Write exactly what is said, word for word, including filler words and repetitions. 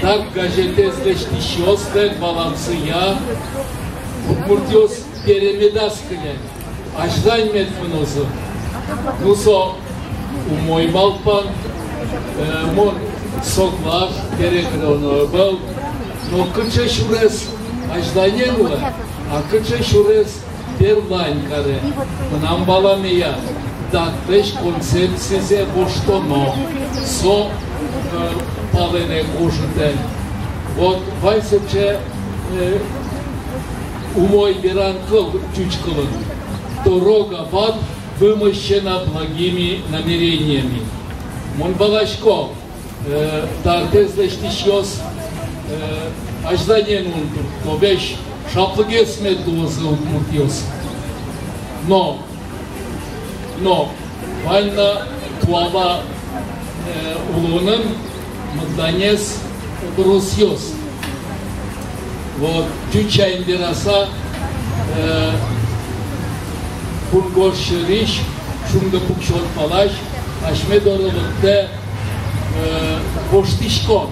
Тар газетэз лэсьтӥсьёслэн валансыя, удмуртъёс бере медаз кыле, азьлань мед мынозы. Ну, со умой малпан, э, мон соглаш, бере кылёно ӧвӧл, но кыӵе сюрес азьланьын луэ, а кыӵе сюрес берлань каре. Мынам валамея, татлэсь концепцизэ воштоно, со, э, палэнэ гожтэ. Вот вань сыӵе, э, умой веран кыл ӟуч кылын: «Дорога в ад вымощена благими намерениями». Мон валасько, э, тартэз лэсьтӥсьёс, э, азьланьын ум туртто, весь шаплыгес мед луозы удмуртъёс. Но, но вань на туала, э, улонын мыгданэз тросъёс. Вот, ӟуч сямен вераса, э, кунгож сьӧрысь, шундыпуксён палась асьме доры лыктэ, э, воштӥськон.